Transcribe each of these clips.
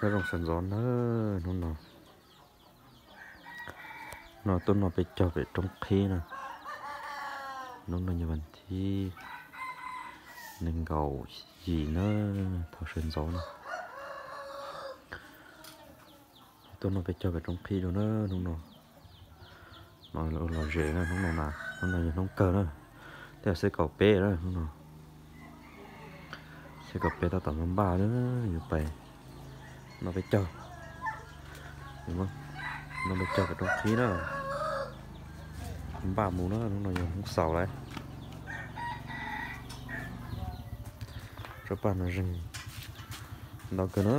Nyob zoo sawv ntxov na, hnub no, no tuaj noj peb caug pem roob qhib na. Hnub no yog vas thib nees nkaum yim na, thaum sawv ntxov na. Tuaj noj peb caug pem roob qhib dua na hnub no. No lom zem na hnub no na, hnub no yog hnub kawg na, twb yog xiab kaum peb na hnub no. Xiab kaum peb tab tom npaj npaj na, yuav pais noj peb caug, noj peb caug pem roob qhib na. Npaj mus na, hnub no yog hnub xaus lawm. Tsob paj no zeeg ntau kawg na.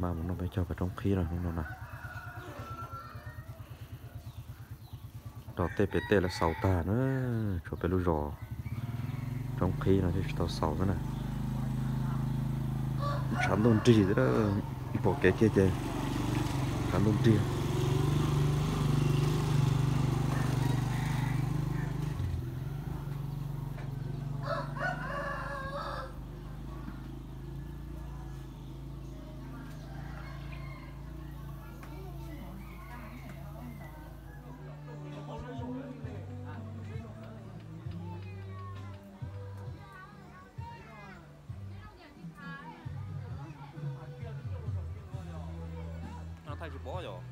Mas mus noj peb caug pem roob qhib na hnub no na. Rau tej pem tej lawv xaus tag na, tshuav peb lub zos roob qhib no thiaj tsis tau xaus xwb na. Tshav ntuj nrig xwb, pom kev kiag ces tshav ntuj nrig. Thaij tsis pom yom.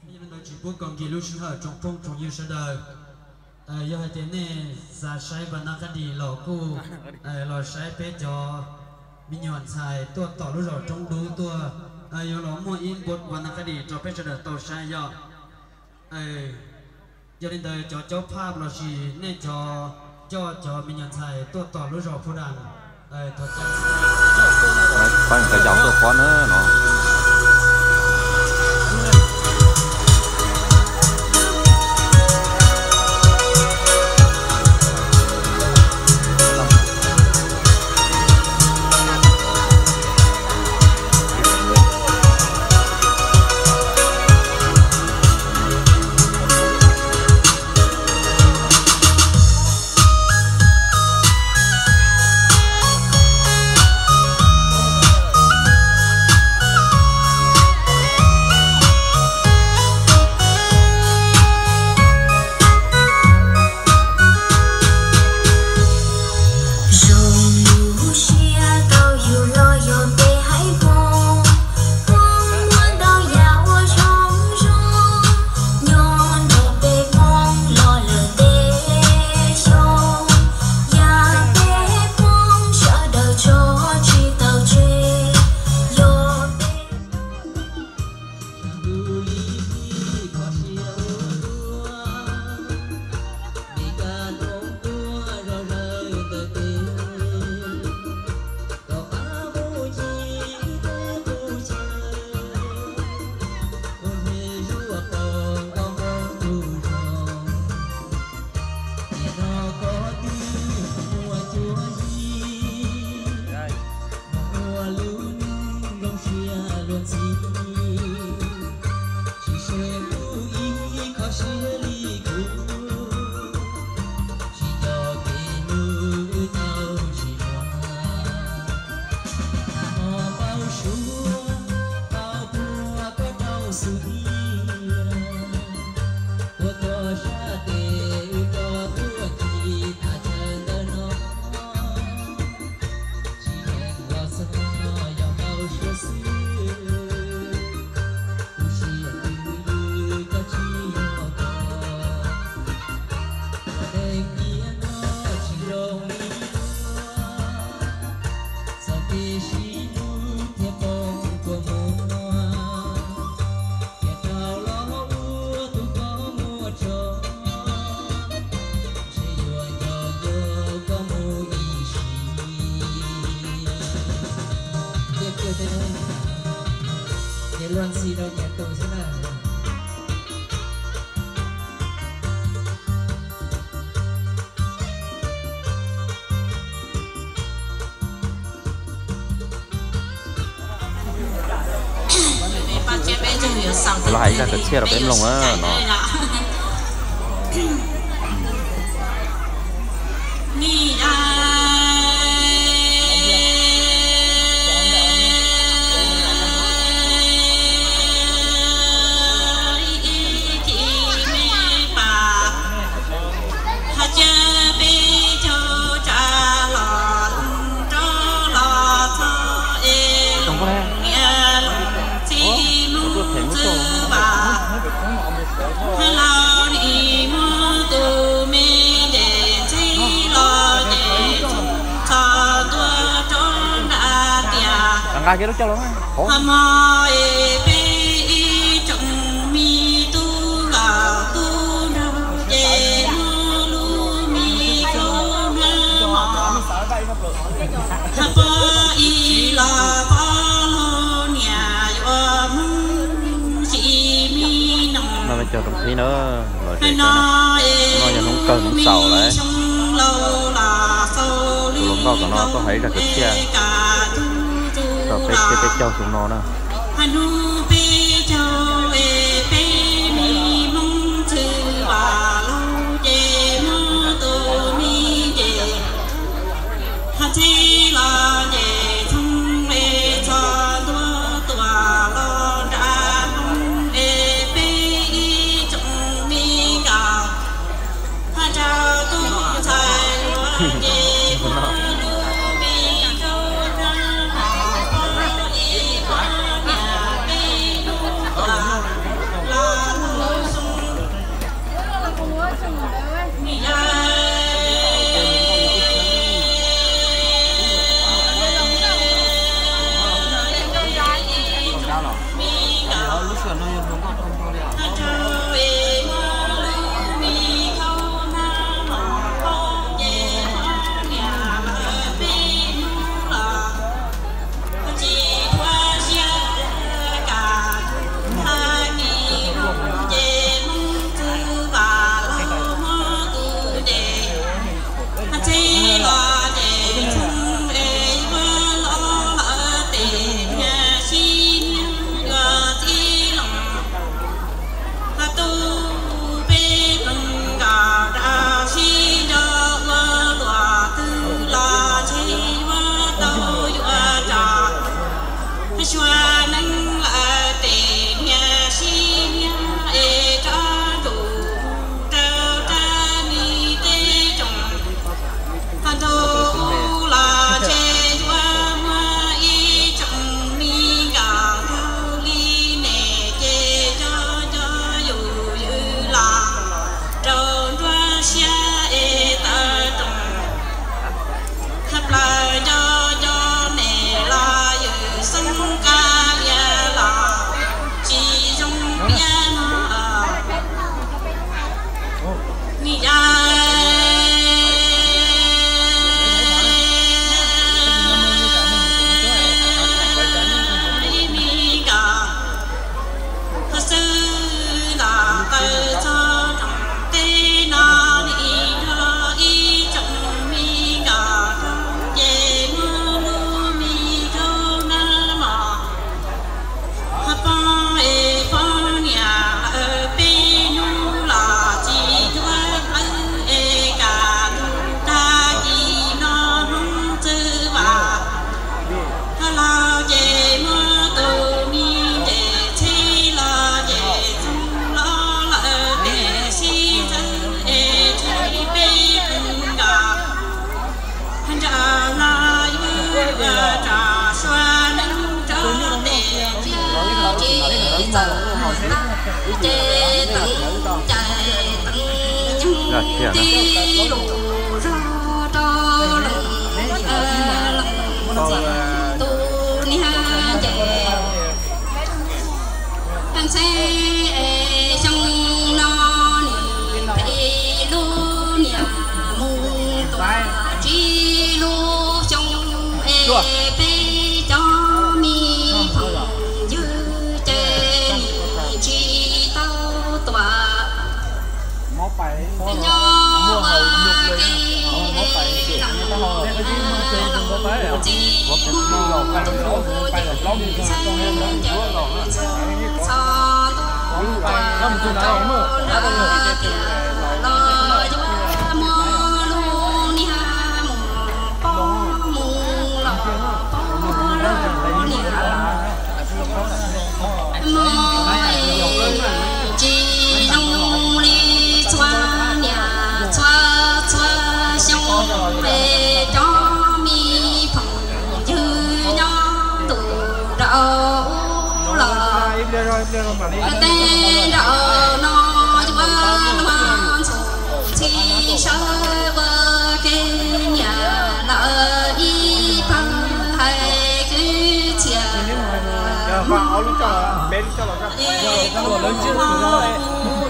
Yog li ntawd tsis pub kom nkim lub sij hawm tsoom phooj tsoom ywg sawv daws. Yog hais tias nej xav saib Vas Nab Qab Dis los kuj los saib peb cov me nyuam ntxhais tuaj tom lub zos Roob Dub tuaj, yuav los muaj ib npua Vas Nab Qab Dis rau peb sawv daws tau saib yom. Yog li ntawd cov caub phaj los sis nej cov coj cov me nyuam ntxhais tuaj tom lub zos Phu Dam, thov caw pab nkawd yaus tuaj pov na no. Zoo lub siab tau yug los yog peb haiv Hmoob, Hmoob muaj ntau yam ua zoo zoo, nyob nrog peb Hmoob los lawm tej xyoo, yam peb Hmoob sawv daws tso tsis tau tseg, yog peb Ntxhi rau nyias tus xwb na. Los hais zaj kwv txhiaj rau peb mloog na no. Nqa kiag lub coj los. No me cog rooj qhib na, los zem no yog hnub kawg hnub xaus lawm. Tus hluas nkauj tom no tuaj hais zaj kwv txhiaj rau peb thiab peb caug xyoo no na. Ntshe xyoo no nws peb lub niam mus tuaj tsib lub xyoo es peb cov me phooj ywg ces Tsis zoo li txhua niam txhua txhua xyoo, cov me phooj ywg nyob ntuj nraud los, tej nraum no yuav luag ntxhi sawv ua ke niam lawv ib pawg hais kwv txhiaj. Coob kawg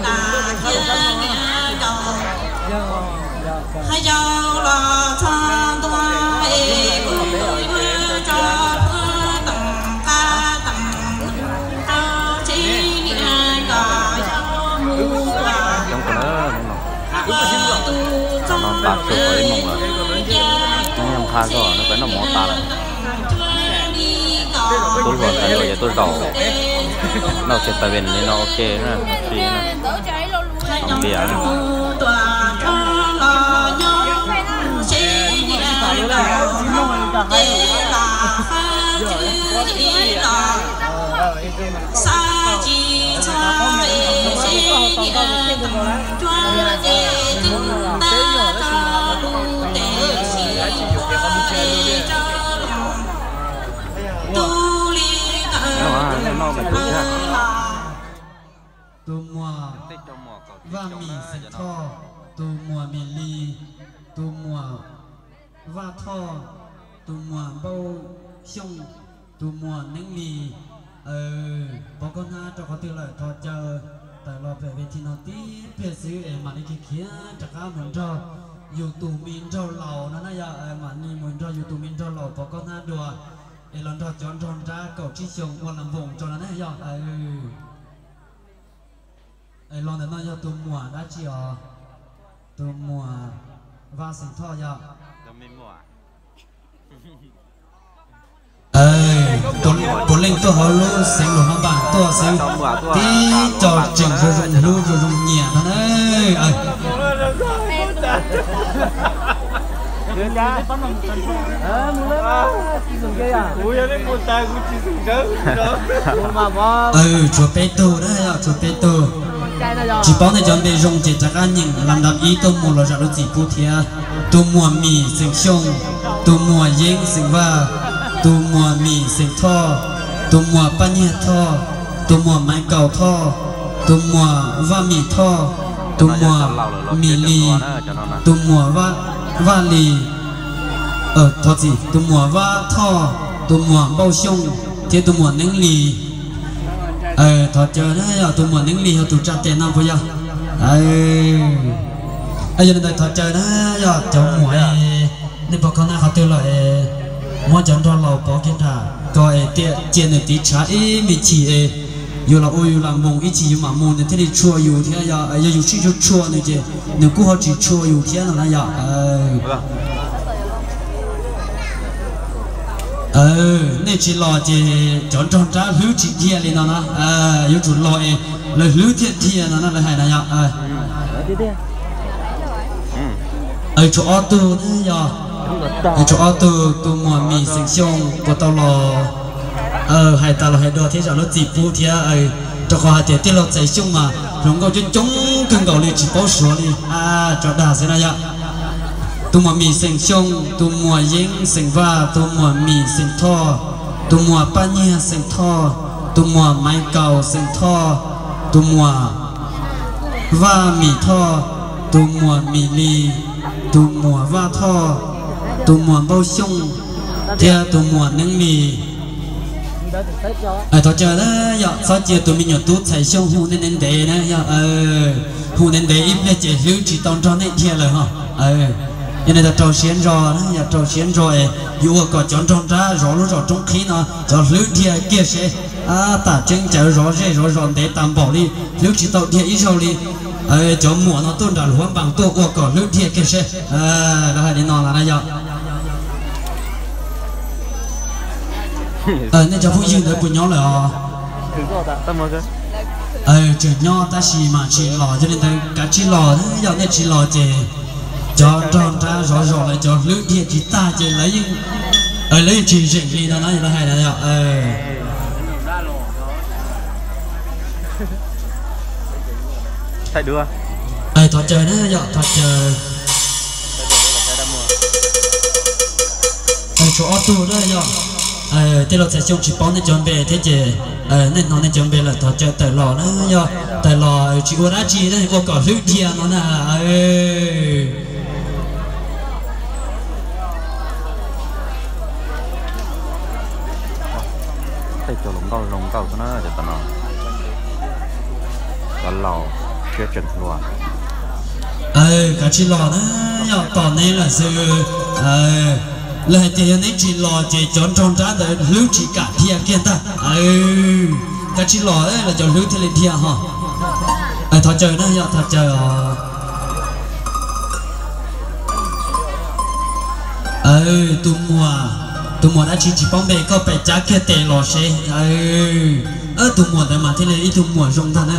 na, hnub no. Tam no tav tshuav tau ib moos lawm, hnub nyoog qha zog no peb noj mov tas lawm. Tub hluas ntxhais hluas ces tuaj zaum noj txiv tais ves li no ua ke na, tab sis na, ntiav na. Tus muam Vaj Mim Xeem Thoj, tus muam Mim Lis, tus muam Vaj Thoj, tus muam Npauj Xyooj, tus muam Neeb Lis, pov koj hnab rau qhov twg lawm thov caw tawm los pem ves thib no tib pliag xwb es mam li khiav khiav rov qab mus nrog yus tus me nraug laus no na yog, mam li mus nrog yus tus me nraug laus pov koj hnab dua es los nrog cov nraug nrab kaum tsib xyoo ua las npoos tso no na yog. Los ntawm no yog tus muam dab tsi os? Tus muam Vaj Xeem Thoj yog. Puav leej tuaj hauv lub xeev Luam Phab Npas tuaj xwb, tib co tseem zoo zoo hlub zoo zoo nyiam no na. Tshuav peb tug na yog, tshuav peb tug. Tsis paub nej cov npe zoo ces rov qab nyeem lam ntav ib tuaj mus los zam lub txim pub thiab. Tus muam Mim Xeem Xyooj, tus muam Yeeb Xeem Vaj, tus muam Mim Xeem Thoj, tus muam Paj Nyiag Thoj, tus muam Maiv Kaus Thoj, tus muam Vaj Mim Thoj, tus muam Mim Lis, tus muam Vaj Lis, thov txim, tus muam Vaj Thoj, tus muam Npauj Xyooj thiab tus muam Neeb Lis. Thov caw na yog tus muam Neeb Lis yog tus tsa tes no puas yog? Yog li ntawd thov caw na yog cov muam, nej pov koj hnab qhov twg los es muab cov nraug laus pov kiag nram ko es tiam cia nws tiv tshav ib me chim es yus los ua yus las moos ib chim yus mam mus nws thiaj li tshua yus thiab. Yog yus tsis tshua tshua nws ces nws kuj ho tsis tshua yus thiab no na yog. Nej tsis los ces cov nraug nrab hlwb tsis dhia li no na. Yuav tsum los es lawv hlwb thiaj dhia no na lawv hais na yog. Tshuav ob tug na yog, tshuav ob tug, tus muam Mim Xeem Xyooj puas tau los? Hais tas los hais dua thiab zam lub txim pub thiab, rau qhov hais tias tij laug Txais Xyooj mas hluas nkauj coob coob kawg nkaus li tsis paub suav li, tso dag xwb na yog. Tus muam Mim Xeem Xyooj, tus muam Yeeb Xeem Vaj, tus muam Mim Xeem Thoj, tus muam Paj Nyiag Xeem Thoj, tus muam Maiv Kaus Xeem Thoj, tus muam Vaj Mim Thoj, tus muam Mim Lis, tus muam Vaj Thoj, tus muam Npauj Xyooj, thiab tus muam Neeb Lis. Thov caw na yog txhob cia tus me nyuam tub Txhais Xyooj hu nej ntev ntev na yog, hu ntev ntev ib pliag ces hlwb tsis tau nrog nej dhia lawm ho. Yog li ntawd rau siab ntso na yog, rau siab ntso es yuav ua kom cov nraug nrab zov lub zos Roob Qhib no cov hlwb dhia kiag seb, tam tseeb cawv zov zej zov zos ntev tas npaum li hlwb tsis tau dhia ib zaug li. Cov muam no tuaj nram Luam Phab Npas tuaj ua kom hlwb dhia kiag seb. Lawv hais li no los na yog. Nej cov phooj ywg ntawd puas nyob lawm os? Tseem nyob tab sis mas tsis los, yog li ntawd kav tsij los na, yog nej tsis los ces cov nrog nrab zov zos lawv cov hlwb dhia tsis tag ces lawv yeej tsis zeem li no na, yog lawv hais na yog. Thov caw na yog, thov caw. Tshuav ob tug na yog, tij laug Txhais Xyooj tsis paub nej cov npe thiab ces nej hnov nej cov npe lawm thov caw tawm los na yog, tawm los tsis ua dab tsi na, ua kom hlwb dhia no na. Tej cov hluas nkauj zoo nkauj xwb na cov tom no. Cov laus siab tseem hluas. Kav tsij los na, yog tos neb lawm xwb. Lawv hais tias yog neb tsis los ces cov nrog nrab ntawd hlwb tsis kam dhia kiag ntag. Kav tsij los los cov hlwb thiaj li dhia ho. Thov caw na yog, thov caw os. Tus muam, tus muam dab tsi tsis paub npe, koj pem cav kiag tes los seb. Tus muam ntawd mas thiaj li ib tug muam zoo ntag na.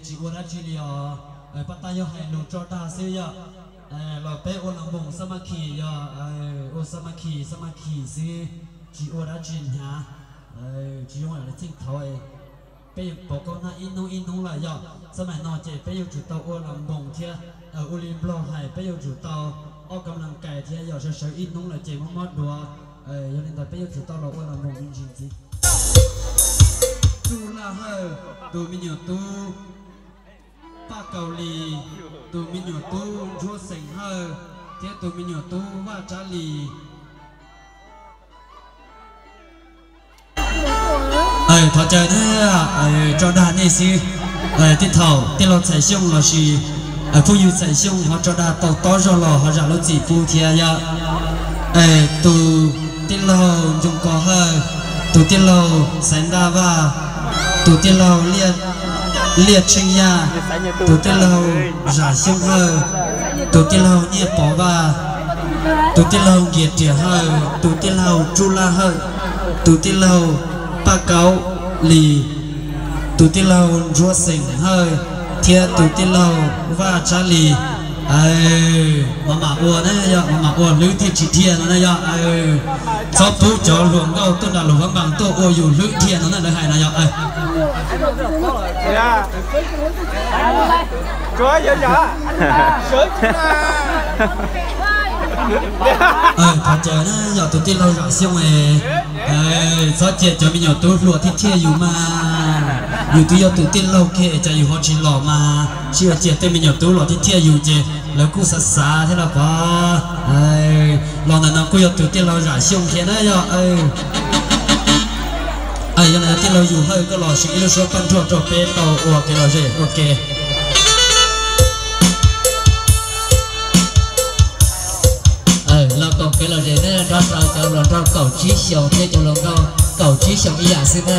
Tsis ua dab tsi li os, pab tab yog hais lus tso dag xwb yog. Los peb ua los moos xab ma khi yog, ua xab ma khi xab ma khi xwb, tsis ua dab tsi hnyav. Tsis zoo li txheej thaud, peb yuav pov koj nag ib hnub ib hnub lawm yog. Xab maim no ces peb yuav tsum tau ua los moos thiab, ua li Nplog hais peb yuav tsum tau ob kab las kais thiab yog, sawv sawv ib hnub lawm ces mob mob duav. Yog li ntawd peb yuav tsum tau los ua los moos me ntsis ntxiv. Tsuj Laj Hawj, tus me nyuam tub Paj Kaus Lis, tus me nyuam tub Ntsuab Xeem Hawj, thiab tus me nyuam tub Vaj Tsab Lis. Thov caw na, tso dag nej xwb. Tej thaum tij laug Txhais Xyooj lossis phooj ywg Txhais Xyooj ho tso dag tau tob zog los ho zam lub txim pub thiab yog. Tus tij laug Ncoo Kos Hawj, tus tij laug Xaiv Ntaj Vaj, tus tij laug Liaj Tsheej Yaj, tus tij laug Zam Xyooj Hawj, tus tij laug Nyiaj Pov Vaj, tus tij laug Nkias Riam Hawj, tus tij laug Tsuj Laj Hawj, tus tij laug Paj Kaus Lis, tus tij laug Ntsuab Xeem Hawj, thiab tus tij laug Vaj Tsab Lis. Mam mam ua na yog, mam mam ua hlwb thiaj tsis dhia no na yog. Txhob pub cov hluas nkauj tuaj nram Luas Phab Npas tuaj ua yus hlwb dhia no na lawv hais no yog. Thov caw na yog tus tij laug Zam Xyooj, txhob cia cov me nyuam tub hluas thiab thiaj yus mas. Yus twb yog tus tij laug kiag es cas yus ho tsis los mas, sib ua cia tej me nyuam tub los thiab thiaj yus ces lawv kuj xav xav thiab los pov. Los ntawm no kuj yog tus tij laug Zam Xyooj thiab na yog. Yog li ntawd tij laug Yus Hawj koj los seev ib lub suab paj nruag rau peb tau ua kev lom zem ua ke. Los koom kev lom zem nej nrog rau cov hluas nraug kaum tsib xyoos thiab cov hluas nkauj kaum tsib xyoos ib yam xwb na.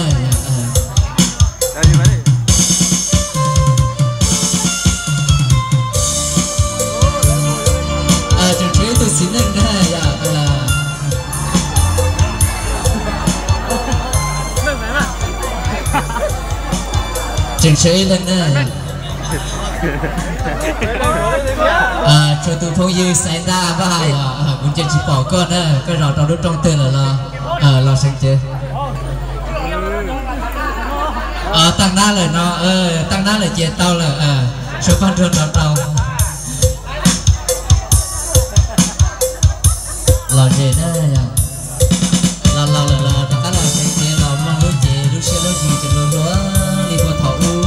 Tseem tshuav ib tug txiv neej na yom. Tseem tshuav ib leeg na. Tshuav tus phooj yw Xaiv Ntaj Vaj los kuv nce tsis pom koj na, koj zaum rau lub rooj twg lawm los? Los seev ces. Taaj nab lawm no, taaj nab lawm ces tau lawm, suav paj nruag rau rau. Los ze na, los los lawm los rov qab los seev ces los mloog lub cev lub siab lub ntsws ces luag hluas li puag thaum ub.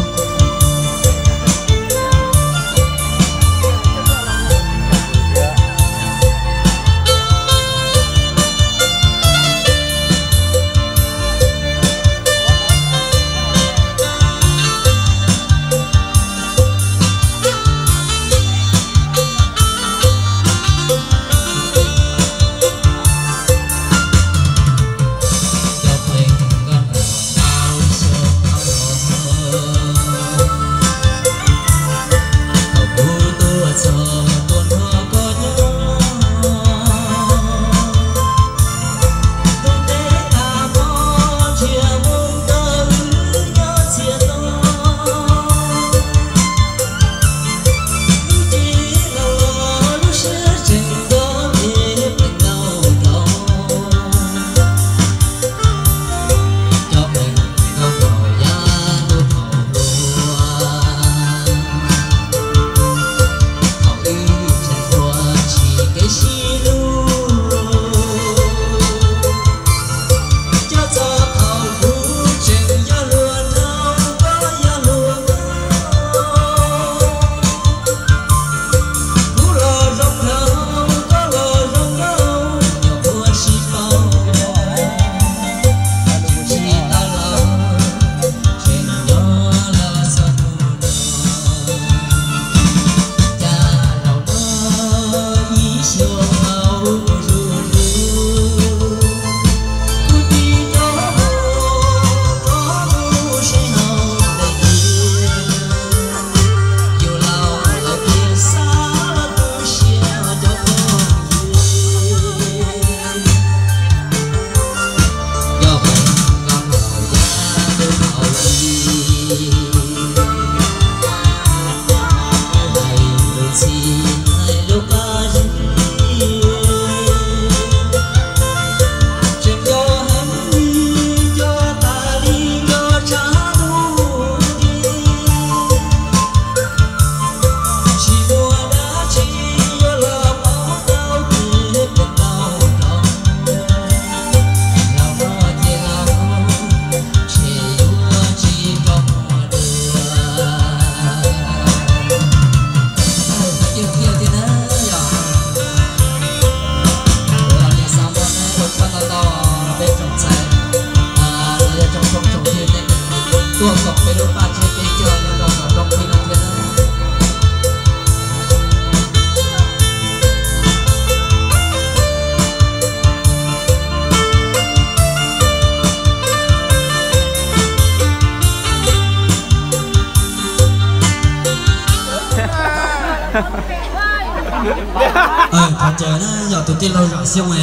Thov caw na yog tus tij laug Zam Xyooj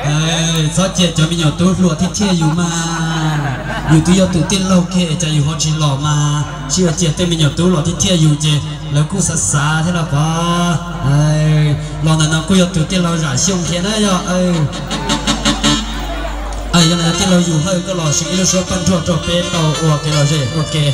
es txhob cia cov me nyuam tub hluas thiab thiaj yus mas, yus twb yog tus tij laug kiag es cas yus ho tsis los mas, sib cia tej me nyuam tub los thiab thiaj yus ces lawv kuj xav xav thiab los pov. Los ntawm no kuj yog tus tij laug Zam Xyooj kiag na yog. Yog no yog tij laug Yus Hawj koj los sim ib lub suab paj nruag rau peb tau ua kev lom zem ua ke.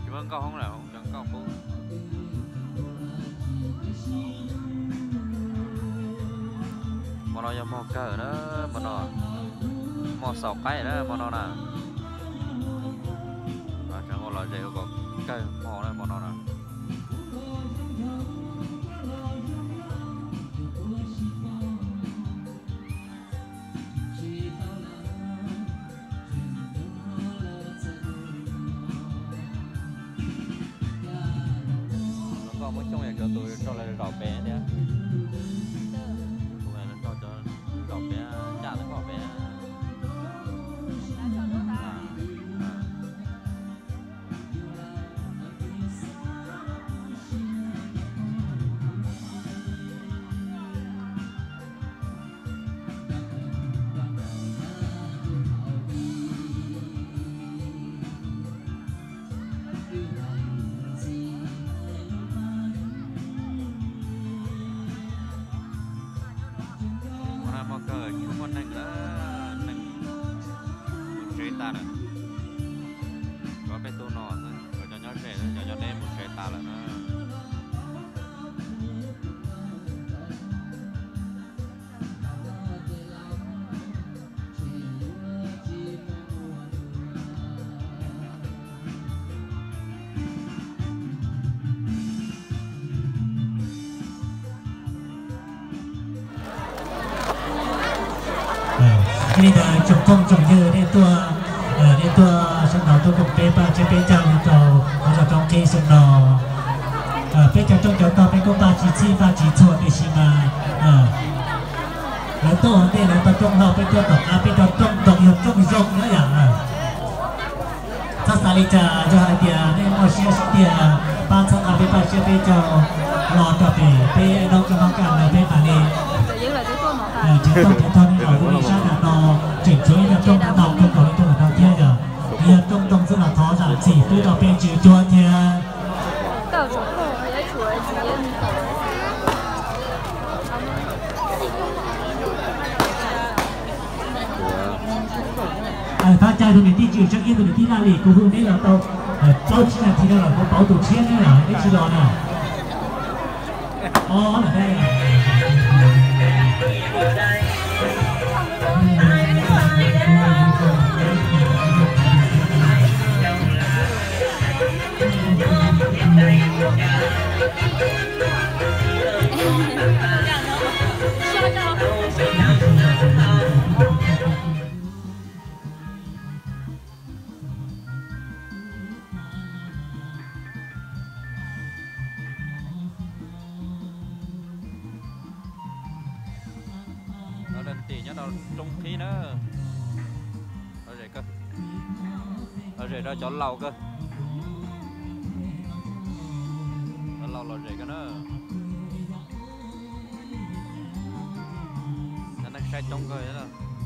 Tsis muaj nkauj hoob lawm, hoob cov nkauj qub. Hmo no yog mog kawg na, hmo no mog xaus qaib na hmo no na. Tseem ua lom zem ua kom kawg hmo na hmo no na. Hluas nkauj muab xyoob yog cov tus rau lawv zaum pem thiab. Tus rau cov zaum pem, caj twb pom pem. Ua na mog kawg tsis muaj neeg na, neeg mus tsev tas lawm. Cov peb tug no xwb, cov nyob ze xwb, cov nyob deb mus tsev tas lawm na. Yog li ntawd tsoom phooj tsoom ywg nej tuaj, nej tuaj sawv ntxov tuaj koom peb paj tsiab peb caug rau hauv zos Roob Qhib xyoo no. Peb cov rooj cov tog peb kuj paj tsis txhij paj tsis txhua tiam sis mas lawv tuaj ua ntej lawv tau rooj hlau, peb tuaj tom qab peb tau rooj ntoo yog rooj zoo na yom. Txhob xav li cas, yog hais tias nej muaj siab sib tiag pab txhawb nqa peb paj tsiab peb caug los rau pem peb noob roob noob kaj ntawd peb mam li tsev tooj tsev tog nej los ua li sab nram no, tseem tshuav ib co rooj ntau kawg nkaus li rau ntawm no thiab yom. Rooj ntoo xwb los thov zam txim pub rau peb tswv cuab thiab. Thov caw tus niam tij tswv Tseeb Iab tus niam tij Laj Lis kuv hu neb los tau plaub tsib nas this no los kuv pauv tus tshiab neb los neb tsis los na. Lawv leej tim nyob rau Roob Qhib na. Lom zem kawg. Lom zem rau cov laus kawg. Cov laus lom zem kawg na. Cov neeg saib coob kawg.